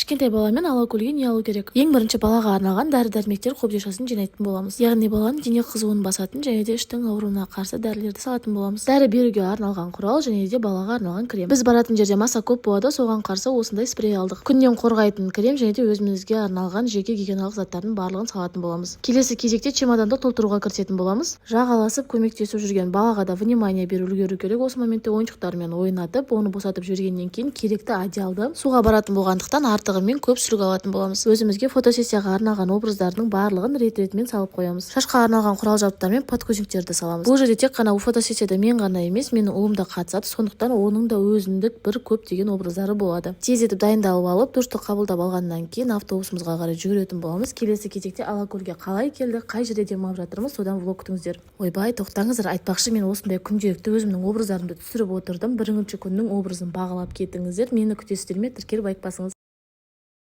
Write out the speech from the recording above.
Кішкентай баламен Алакөлге не алу керек? Ең бірінші балаға арналған дәрі-дәрмектер қобдишасын жинайтын боламыз. Яғни баланың дене қызуын басатын және де іштің ауруына қарсы дәрілерді салатын боламыз. Дәрі беруге арналған құрал және де балаға арналған крем. Біз баратын жерде маса көп болады, соған қарсы осындай спрей алдық. Күннен қорғайтын крем және де өзімізге арналған жеке гигиеналық заттардың барлығын салатын боламыз. Келесі кезекте чемоданды толтыруға кірісетін боламыз. Жағаласып, көмектесіп жүрген балаға да внимание беріп үлгеру керек. Осы моментте ойыншықтармен ойнатып, оны босатып жібергеннен кейін керекті одеялды, суға баратын болғандықтан, артығымен көп сүлгі алатын боламыз. Өзімізге фотосессияға арналған образдардың барлығын рет ретімен салып қоямыз. Шашқа арналған құрал жабдықтар мен подгузниктерді саламыз. Бұл жерде тек қана фотосессияда мен ғана емес, менің ұлым да қатысады, сондықтан оның да өзіндік бір көптеген образдары болады. Тездетіп дайындалып алып, душты қабылдап алғаннан кейін автобусымызға қарай жүгіретін боламыз. Келесі кезекте Алакөлге қалай келдік, қай жерде демалып жатырмыз, содан влог күтіңіздер. Ойбай, тоқтаңыздар! Айтпақшы, мен осындай күнделікті өзімнің образдарымды түсіріп отырдым. Бірінші күннің образын бағалап кетіңіздер. Мені күтесіздер ме? Тіркеліп, лайк басыңыз.